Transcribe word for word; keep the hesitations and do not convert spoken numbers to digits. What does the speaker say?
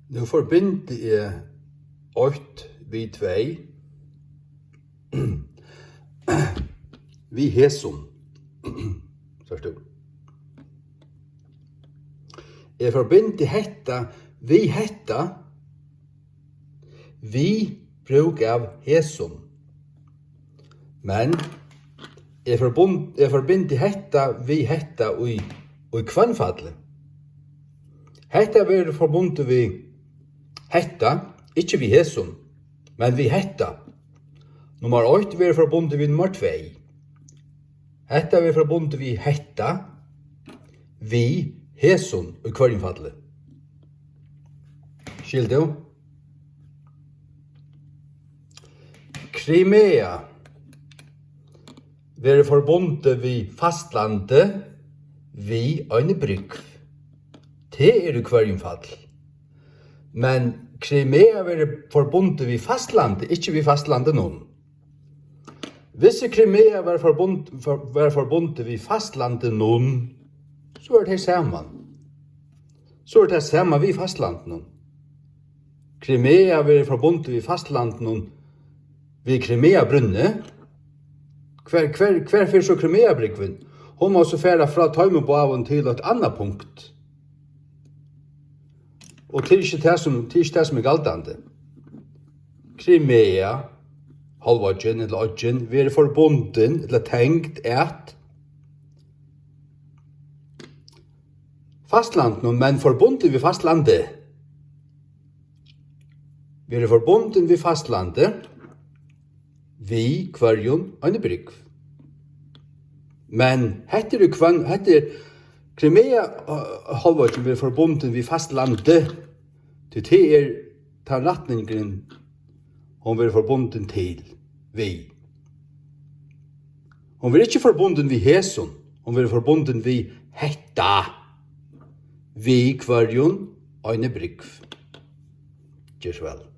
Nú forbindi eg eitt við tvey við hesum. Sært tú? Eg forbindi hetta við hetta við brúk av hesum. Men eg forbund-, eg forbindi hetta við hetta í, í hvønnfalli. Hetta verður forbundið við hetta, ikki við hesum, men við hetta. Nummar eitt verður forbundið við nummar tvey. Hetta verður forbundið við hetta, við hesum í hvørjum falli. Skilur tú? Krimea verður forbundið við fastlandi við eini brúgv. Tað er í hvørjum fall. Men Krimea verður forbundið við fastlandi, ikki við fastlandinum. Hvis Krimea var forbund-, for-, var forbundið við fastlandinum, so er tað saman. So er tað sama við fastlandinum. Krimea verður forbundið við fastlandinum við Krimeabrúnni. Hvar, hvar, hvar fer so Krimeabrúgvin? Hon má so fara frá teimum báðum til eitt annað punkt. Og tað er ikki tað, sum, tað er ikki tað, sum er galdandi. Krimea, hálvoyggin ella oyggin, verður forbundin ella tengd at fastlandinum, men forbundin við fastlandið. Verður forbundin við fastlandið, við hvørjum eini brúgv. Men hetta er í hvønn, hetta er Krimea, øh, hálvoyggin verður forbundin við fastlandið, tí tað er tann rætningurin, hon verður forbundin til, við. Hon verður ikki forbundin við hesum, hon verður forbundin við hetta, við hvørjum eini brúgv. Ger so væl.